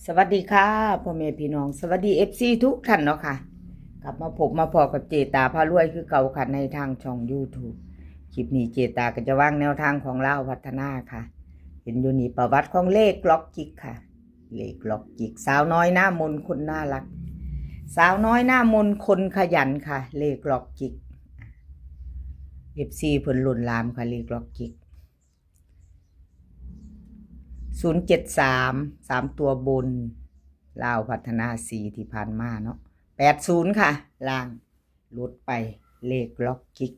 ສະຫວັດດີຄ່ະ ພໍ່ແມ່ພີ່ນ້ອງ ສະຫວັດດີ ເອັຟຊີ ທຸກທ່ານເນາະຄ່ະ. ກັບມາພົບມາພໍ້ກັບເຈຕາພາລວຍຄືເກົ່າຄ່ະ ໃນທາງຊ່ອງ YouTube. ຄລິບນີ້ເຈຕາກໍຈະວາງແນວທາງຂອງລາວພັດທະນາຄ່ະ. ເຫັນຢູ່ນີ້ປະຫວັດຂອງເລກລັອກຈິກຄ່ະ. ເລກລັອກຈິກ ສາວນ້ອຍໜ້າມົນຄົນໜ້າຮັກ ສາວນ້ອຍໜ້າມົນຄົນຂະຫຍັນຄ່ະ ເລກລັອກຈິກ. ເອັຟຊີ ເພິ່ນລຸ້ນຫຼາມຄ່ະ ເລກລັອກຈິກ ສູນເຈັດສາມ ສາມຕົວບົນ ລາວພັດທະນາ ສີ່ ທີ່ຜ່ານມາເນາະ ແປດສູນຄ່ະ ລ່າງ ຫຼຸດໄປ ເລກລັອກຈິກ.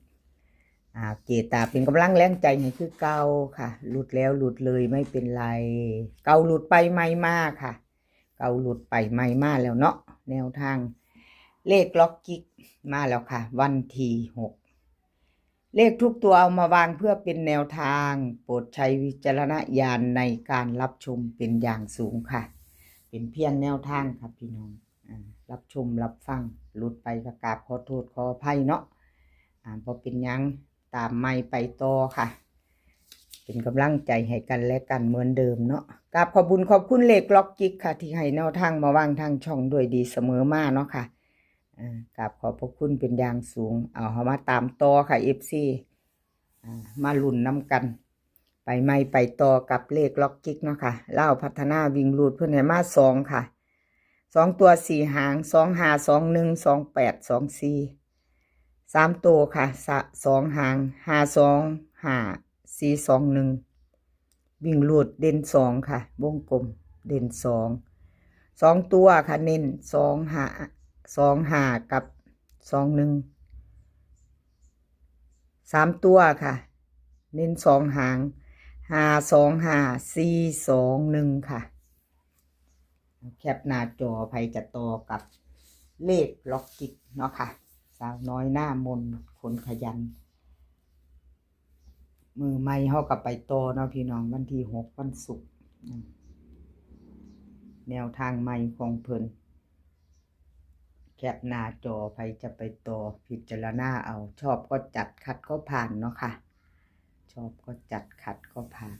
ອາ ເຈຕາເປັນກຳລັງແຮງໃຈໃຫ້ຄືເກົ່າຄ່ະ ຫຼຸດແລ້ວຫຼຸດເລີຍ ໄມ່ເປັນໄລ ເກົ່າຫຼຸດໄປໃໝ່ມາຄ່ະ. ເກົ່າຫຼຸດໄປໃໝ່ມາແລ້ວເນາະ ແນວທາງເລກລັອກຈິກມາແລ້ວຄ່ະ ວັນທີຫົກ. ເລກທຸກຕົວເອົາມາວາງເພື່ອເປັນແນວທາງ ໂປດໃຊ້ວິຈາລະນະຍານໃນການຮັບຊົມເປັນຢ່າງສູງຄ່ະ. ເປັນພຽງແນວທາງຄ່ະພີ່ນ້ອງ ອາ ຮັບຊົມຮັບຟັງ ຫຼຸດໄປກໍກາບຂໍໂທດຂໍອະໄພເນາະ ອາ ບໍ່ເປັນຫຍັງ ຕາມໃໝ່ໄປຕໍ່ຄ່ະ. ເປັນກຳລັງໃຈໃຫ້ກັນແລະກັນເໝືອນເດີມເນາະ. ກາບຂອບບຸນຂອບຄຸນເລກລັອກຈິກຄ່ະ ທີ່ໃຫ້ແນວທາງມາວາງທາງຊ່ອງດ້ວຍດີສະເໝີມາເນາະຄ່ະ. ເອີ ກາບຂອບພະຄຸນເປັນຢ່າງສູງ. ເອົາ ເຮົາມາຕາມຕໍ່ຄ່ະ ເອັຟຊີ ອາ ມາລຸ້ນນຳກັນ ໄປໃໝ່ໄປຕໍ່ກັບເລກລັອກຈິກເນາະຄ່ະ. ລາວພັດທະນາ ວິ່ງຮູດເພິ່ນໃຫ້ມາສອງຄ່ະ ສອງຕົວສີ່ຫາງ ສອງຫ້າ ສອງໜຶ່ງ ສອງແປດ ສອງສີ່. ສາມໂຕຄ່ະ ສະ ສອງຫາງ ຫ້າສອງ ຫ້າສີ່ ສອງໜຶ່ງ. ວິ່ງຮູດເດັ່ນສອງຄ່ະ ວົງກົມເດັ່ນສອງ. ສອງຕົວຄ່ະ ເນັ້ນສອງຫ້າ ສອງຫ້າກັບສອງໜຶ່ງ. ສາມຕົວຄ່ະ ເນັ້ນສອງຫາງ ຫ້າສອງຫ້າ ສີ່ສອງໜຶ່ງຄ່ະ. ແຄປໜ້າຈໍ ໃຜຈະຕໍ່ກັບເລກລັອກຈິກເນາະຄ່ະ ສາວນ້ອຍໜ້າມົນຄົນຂະຫຍັນ. ມື້ໃໝ່ເຮົາກໍໄປຕໍ່ເນາະພີ່ນ້ອງ ວັນທີຫົກ ວັນສຸກ ອາ ແນວທາງໃໝ່ຂອງເພິ່ນ. ແຄປໜ້າຈໍ ໃຜຈະໄປຕໍ່ ພິຈາລະນາເອົາ ຊອບກໍຈັດ ຂັດກໍຜ່ານເນາະຄ່ະ ຊອບກໍຈັດ ຂັດກໍຜ່ານ.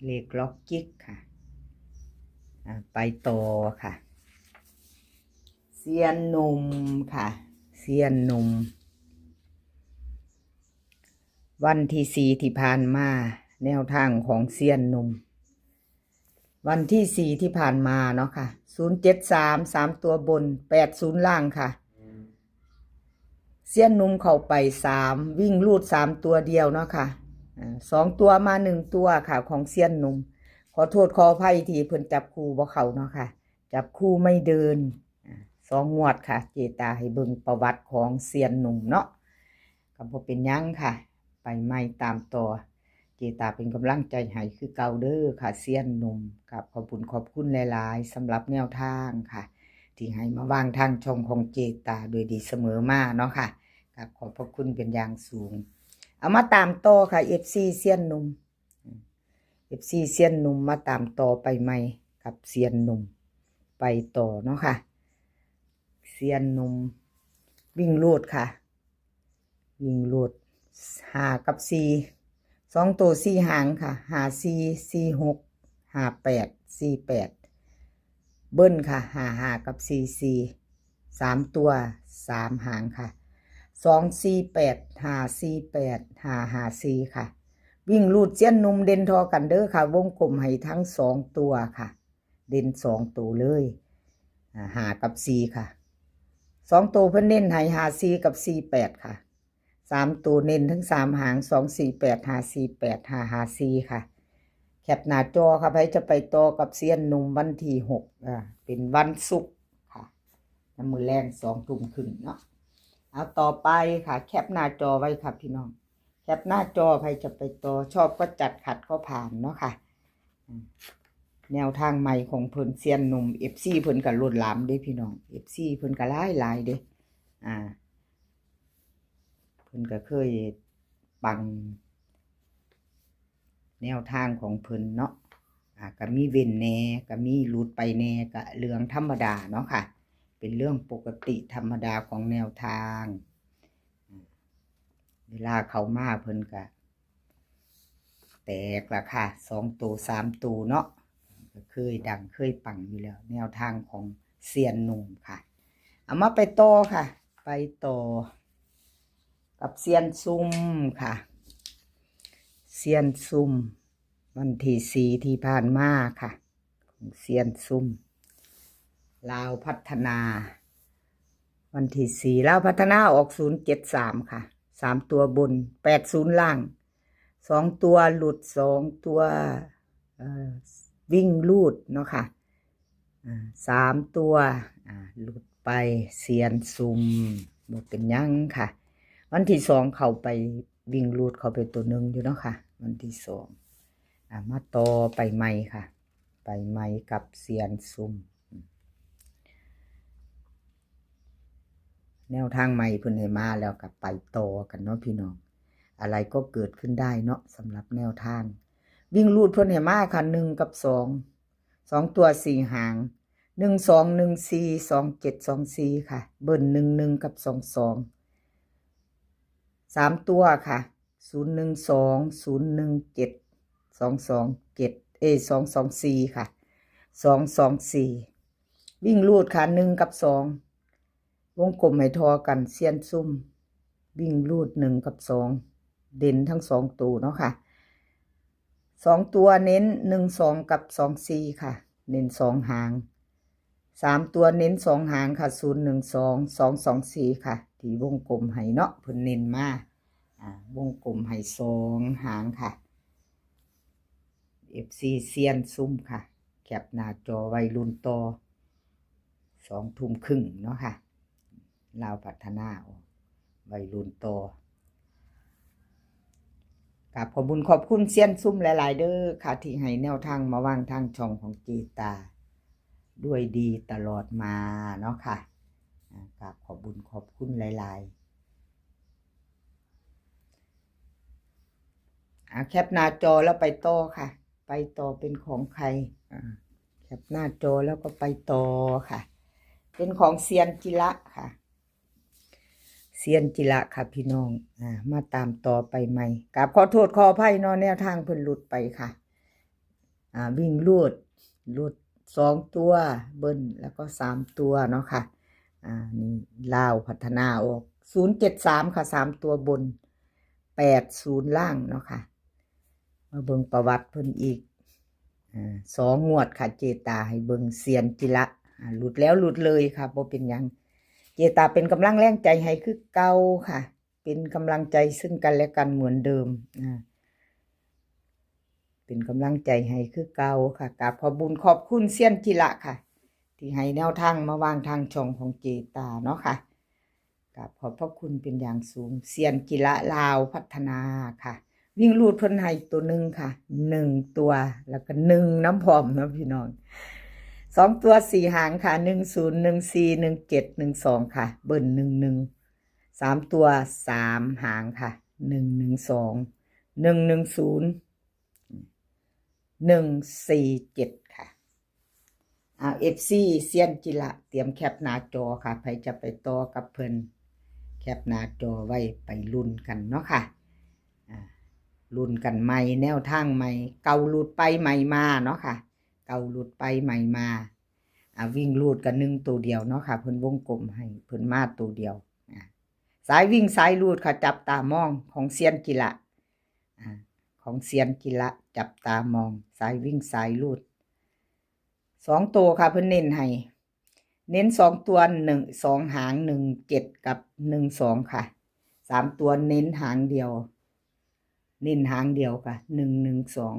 ເລກລັອກຈິກຄ່ະ ອາ ໄປຕໍ່ຄ່ະ ຊຽນໜຸ່ມຄ່ະ ຊຽນໜຸ່ມ ວັນທີສີ່ທີ່ຜ່ານມາ ແນວທາງຂອງຊຽນໜຸ່ມ ວັນທີສີ່ທີ່ຜ່ານມາເນາະຄ່ະ ສູນເຈັດສາມ ສາມຕົວບົນ ແປດສູນລ່າງຄ່ະ. ຊຽນໜຸ່ມເຂົ້າໄປສາມ ວິ່ງຮູດສາມຕົວດຽວເນາະຄ່ະ ອາ ສອງຕົວມາໜຶ່ງຕົວຄ່ະ ຂອງຊຽນໜຸ່ມ. ຂໍໂທດຂໍອະໄພທີ່ເພິ່ນຈັບຄູ່ບໍ່ເຂົ້າເນາະຄ່ະ ຈັບຄູ່ໄມ່ເດີນ ອາ ສອງງວດຄ່ະ. ເຈຕາໃຫ້ເບິ່ງປະຫວັດຂອງຊຽນໜຸ່ມເນາະ ກໍບໍ່ເປັນຫຍັງຄ່ະ ໄປໃໝ່ຕາມຕໍ່. ເຈຕາເປັນກຳລັງໃຈໃຫ້ຄືເກົ່າເດີຄ່ະ ຊຽນໜຸ່ມ. ກາບຂອບບຸນຂອບຄຸນຫຼາຍໆ ສຳລັບແນວທາງຄ່ະ ທີ່ໃຫ້ມາວາງທາງຊ່ອງຂອງເຈຕາໂດຍດີສະເໝີມາເນາະຄ່ະ. ກາບຂອບພະຄຸນເປັນຢ່າງສູງ. ເອົາມາຕາມຕໍ່ຄ່ະ ເອັຟຊີ ຊຽນໜຸ່ມ ເອັຟຊີ ຊຽນໜຸ່ມ ມາຕາມຕໍ່ໄປໃໝ່ກັບຊຽນໜຸ່ມ ໄປຕໍ່ເນາະຄ່ະ. ຊຽນໜຸ່ມ ວິ່ງຮູດຄ່ະ ວິ່ງຮູດຫ້າກັບສີ່ ສອງໂຕສີ່ຫາງຄ່ະ ຫ້າສີ່ ສີ່ຫົກ ຫ້າແປດ ສີ່ແປດ. ເບິ້ນຄ່ະ ຫ້າຫ້າກັບສີ່ສີ່ ສາມຕົວສາມຫາງຄ່ະ ສອງສີ່ແປດ ຫ້າສີ່ແປດ ຫ້າຫ້າສີ່ຄ່ະ. ວິ່ງຮູດຊຽນໜຸ່ມເດັ່ນທໍ່ກັນເດີຄ່ະ ວົງກົມໃຫ້ທັງສອງຕົວຄ່ະ ເດັ່ນສອງໂຕເລີຍ ອາ ຫ້າກັບສີ່ຄ່ະ. ສອງໂຕເພິ່ນເນັ້ນໃຫ້ ຫ້າສີ່ກັບສີ່ແປດຄ່ະ. ສາມໂຕເນັ້ນທັງສາມຫາງ ສອງສີ່ແປດ ຫ້າສີ່ແປດ ຫ້າຫ້າສີ່ຄ່ະ. ແຄປໜ້າຈໍຄ່ະ ໃຜຈະໄປຕໍ່ກັບຊຽນໜຸ່ມ ວັນທີຫົກ ອາ ເປັນວັນສຸກຄ່ະ ຍາມມື້ແລງສອງທຸ່ມຄຶ່ງເນາະ. ເອົາ ຕໍ່ໄປຄ່ະ ແຄປໜ້າຈໍໄວ້ຄ່ະພີ່ນ້ອງ ແຄປໜ້າຈໍ ໃຜຈະໄປຕໍ່ ຊອບກໍຈັດ ຂັດກໍຜ່ານເນາະຄ່ະ. ອາ ແນວທາງໃໝ່ຂອງເພິ່ນ ຊຽນໜຸ່ມ ເອັຟຊີ ເພິ່ນກໍລົ້ນຫຼາມເດ້ພີ່ນ້ອງ ເອັຟຊີ ເພິ່ນກໍຫຼາຍໆເດ້ ອາ ເພິ່ນກໍເຄີຍປັງແນວທາງຂອງເພິ່ນເນາະ ອາ ກໍມີເວັ້ນແດ່ ກໍມີຫຼຸດໄປແດ່ ກໍເລື່ອງທຳມະດາເນາະຄ່ະ ເປັນເລື່ອງປົກກະຕິທຳມະດາຂອງແນວທາງ. ເວລາເຂົ້າມາເພິ່ນກະແຕກລະຄ່ະ ສອງໂຕສາມໂຕເນາະ ເຄີຍດັງເຄີຍປັງຢູ່ແລ້ວ ແນວທາງຂອງຊຽນໜຸ່ມຄ່ະ. ເອົາ ມາໄປຕໍ່ຄ່ະ ໄປຕໍ່ກັບຊຽນຊຸ່ມຄ່ະ ຊຽນຊຸ່ມ ວັນທີສີ່ທີ່ຜ່ານມາຄ່ະ ຂອງຊຽນຊຸ່ມ ລາວພັດທະນາ ວັນທີສີ່ ລາວພັດທະນາອອກສູນເຈັດສາມຄ່ະ ສາມຕົວບົນ ແປດສູນລ່າງ ສອງຕົວຫຼຸດ ສອງຕົວ ເອີ ວິ່ງຮູດເນາະຄ່ະ ອາ ສາມຕົວ ອາ ຫຼຸດໄປ ຊຽນຊຸ່ມ ບໍ່ເປັນຫຍັງຄ່ະ. ວັນທີສອງເຂົ້າໄປ ວິ່ງຮູດເຂົ້າໄປຕົວໜຶ່ງຢູ່ເນາະຄ່ະ ວັນທີສອງ ອາ ມາຕໍ່ໄປໃໝ່ຄ່ະ ໄປໃໝ່ກັບຊຽນຊຸ່ມ. ແນວທາງໃໝ່ເພິ່ນໃຫ້ມາແລ້ວກໍໄປຕໍ່ກັນເນາະພີ່ນ້ອງ ອະໄລກໍເກີດຂຶ້ນໄດ້ເນາະ ສຳລັບແນວທາງ. ວິ່ງຮູດເພິ່ນໃຫ້ມາຄ່ະ ໜຶ່ງກັບສອງ ສອງຕົວສີ່ຫາງ ໜຶ່ງສອງ ໜຶ່ງສີ່ ສອງເຈັດ ສອງສີ່ຄ່ະ ເບິ້ນ ໜຶ່ງໜຶ່ງ ກັບ ສອງສອງ ສາມຕົວຄ່ະ ສູນໜຶ່ງສອງ ສູນໜຶ່ງເຈັດ ສອງສອງເຈັດ ເອີ ສອງສອງສີ່ຄ່ະ ສອງສອງສີ່. ວິ່ງຮູດຄ່ະ ໜຶ່ງກັບສອງ ວົງກົມໃຫ້ທໍ່ກັນ ຊຽນຊຸ່ມ ວິ່ງຮູດ ໜຶ່ງກັບສອງ ເດັ່ນທັງສອງໂຕເນາະຄ່ະ. ສອງຕົວເນັ້ນ ໜຶ່ງສອງ ກັບ ສອງສີ່ຄ່ະ ເນັ້ນສອງຫາງ. ສາມຕົວເນັ້ນສອງຫາງຄ່ະ ສູນໜຶ່ງສອງ ສອງສອງສີ່ຄ່ະ ທີ່ວົງກົມໃຫ້ເນາະ ເພິ່ນເນັ້ນມາ ອາ ວົງກົມໃຫ້ສອງຫາງຄ່ະ. ເອັຟຊີ ຊຽນຊຸ່ມຄ່ະ ແຄປໜ້າຈໍໄວ້ລຸ້ນຕໍ່ ສອງທຸ່ມຄຶ່ງເນາະຄ່ະ ລາວພັດທະນາ ໄວ້ລຸ້ນຕໍ່. ກາບຂອບບຸນຂອບຄຸນຊຽນຊຸ່ມຫຼາຍໆເດີຄ່ະ ທີ່ໃຫ້ແນວທາງມາວາງທາງຊ່ອງຂອງເຈຕາດ້ວຍດີຕະຫຼອດມາເນາະຄ່ະ. ອາ ກາບຂອບບຸນຂອບຄຸນຫຼາຍໆ. ອາ ແຄປໜ້າຈໍແລ້ວໄປຕໍ່ຄ່ະ ໄປຕໍ່ເປັນຂອງໃຜ? ອາ ແຄປໜ້າຈໍແລ້ວກໍໄປຕໍ່ຄ່ະ ເປັນຂອງຊຽນຈິລະຄ່ະ ຊຽນຈິລະຄ່ະພີ່ນ້ອງ. ອາ ມາຕາມຕໍ່ໄປໃໝ່ ກາບຂໍໂທດຂໍອະໄພເນາະ ແນວທາງເພິ່ນຫຼຸດໄປຄ່ະ. ອາ ວິ່ງຮູດ ຫຼຸດສອງຕົວ ເບິ້ນ ແລ້ວກໍສາມຕົວເນາະຄ່ະ. ອາ ນີ້ລາວພັດທະນາອອກ ສູນເຈັດສາມຄ່ະ ສາມຕົວບົນ ແປດສູນລ່າງເນາະຄ່ະ. ມາເບິ່ງປະຫວັດເພິ່ນອີກ ອາ ສອງງວດຄ່ະ ເຈຕາໃຫ້ເບິ່ງຊຽນຈິລະ ອາ ຫຼຸດແລ້ວຫຼຸດເລີຍຄ່ະ ບໍ່ເປັນຫຍັງ ເຈຕາເປັນກຳລັງແຮງໃຈໃຫ້ຄືເກົ່າຄ່ະ ເປັນກຳລັງໃຈຊຶ່ງກັນແລະກັນເໝືອນເດີມ ອາ ເປັນກຳລັງໃຈໃຫ້ຄືເກົ່າຄ່ະ. ກາບຂອບບຸນຂອບຄຸນຊຽນຈິລະຄ່ະ ທີ່ໃຫ້ແນວທາງມາວາງທາງຊ່ອງຂອງເຈຕາເນາະຄ່ະ. ກາບຂອບພະຄຸນເປັນຢ່າງສູງ ຊຽນຈິລະລາວພັດທະນາຄ່ະ. ວິ່ງຮູດເພິ່ນໃຫ້ໂຕໜຶ່ງຄ່ະ ໜຶ່ງຕົວ ແລ້ວກໍໜຶ່ງນຳພ້ອມເນາະພີ່ນ້ອງ. ສອງຕົວສີ່ຫາງຄ່ະ ໜຶ່ງສູນ ໜຶ່ງສີ່ ໜຶ່ງເຈັດ ໜຶ່ງສອງຄ່ະ ເບິ້ນ ໜຶ່ງໜຶ່ງ. ສາມຕົວສາມຫາງຄ່ະ ໜຶ່ງໜຶ່ງສອງ ໜຶ່ງໜຶ່ງສູນ ໜຶ່ງສີ່ເຈັດຄ່ະ. ເອົາ ເອັຟຊີ ຊຽນຈິລະ ຕຽມແຄປໜ້າຈໍຄ່ະ ໃຜຈະໄປຕໍ່ກັບເພິ່ນ ແຄປໜ້າຈໍໄວ້ໄປລຸ້ນກັນເນາະຄ່ະ. ອາ ລຸ້ນກັນໃໝ່ ແນວທາງໃໝ່ ເກົ່າຫຼຸດໄປໃໝ່ມາເນາະຄ່ະ ເກົ່າຫຼຸດໄປໃໝ່ມາ. ອາ ວິ່ງຮູດກໍໜຶ່ງໂຕດຽວເນາະຄ່ະ ເພິ່ນວົງກົມໃຫ້ ເພິ່ນມາໂຕດຽວ. ອາ ສາຍວິ່ງສາຍຮູດຄ່ະ ຈັບຕາມອງຂອງຊຽນຈິລະ ອາ ຂອງຊຽນຈິລະ ຈັບຕາມອງ ສາຍວິ່ງສາຍຮູດ. ສອງໂຕຄ່ະ ເພິ່ນເນັ້ນໃຫ້ ເນັ້ນສອງຕົວ ໜຶ່ງ ສອງຫາງ ໜຶ່ງເຈັດ ກັບ ໜຶ່ງສອງຄ່ະ. ສາມຕົວເນັ້ນຫາງດຽວ ເນັ້ນຫາງດຽວກະ ໜຶ່ງໜຶ່ງສອງ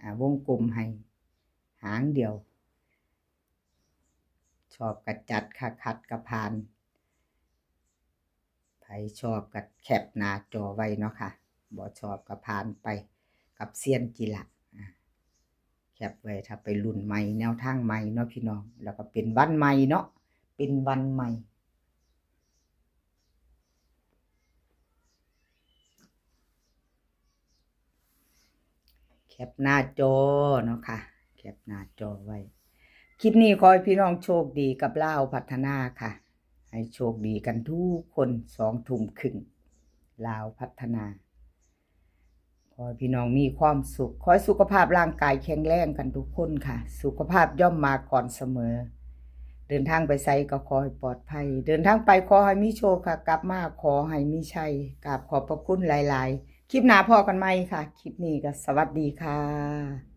ອາ ວົງກົມໃຫ້ຫາງດຽວ. ຊອບກະຈັດຄ່ະ ຂັດກະຜ່ານ. ໃຜຊອບກໍແຄປໜ້າຈໍໄວ້ເນາະຄ່ະ ບໍ່ຊອບກໍຜ່ານໄປກັບຊຽນຈິລະ. ອາ ແຄປໄວ້ຖ້າໄປລຸ້ນໃໝ່ ແນວທາງໃໝ່ເນາະພີ່ນ້ອງ ແລ້ວກໍເປັນວັນໃໝ່ເນາະ ເປັນວັນໃໝ່. ແຄປໜ້າຈໍເນາະຄ່ະ ແຄປໜ້າຈໍໄວ້. ຄລິບນີ້ຂໍໃຫ້ພີ່ນ້ອງໂຊກດີກັບລາວພັດທະນາຄ່ະ ໃຫ້ໂຊກດີກັນທຸກຄົນ. ສອງທຸ່ມຄຶ່ງ ລາວພັດທະນາ. ขอให้พี่น้องมีความสุข ขอให้สุขภาพร่างกายแข็งแรงกันทุกคนค่ะ สุขภาพย่อมมาก่อนเสมอ เดินทางไปไสก็ขอให้ปลอดภัย เดินทางไปขอให้มีโชคค่ะ กลับมาขอให้มีชัย กราบขอบพระคุณหลายๆ คลิปหน้าพ้อกันใหม่ค่ะ คลิปนี้ก็สวัสดีค่ะ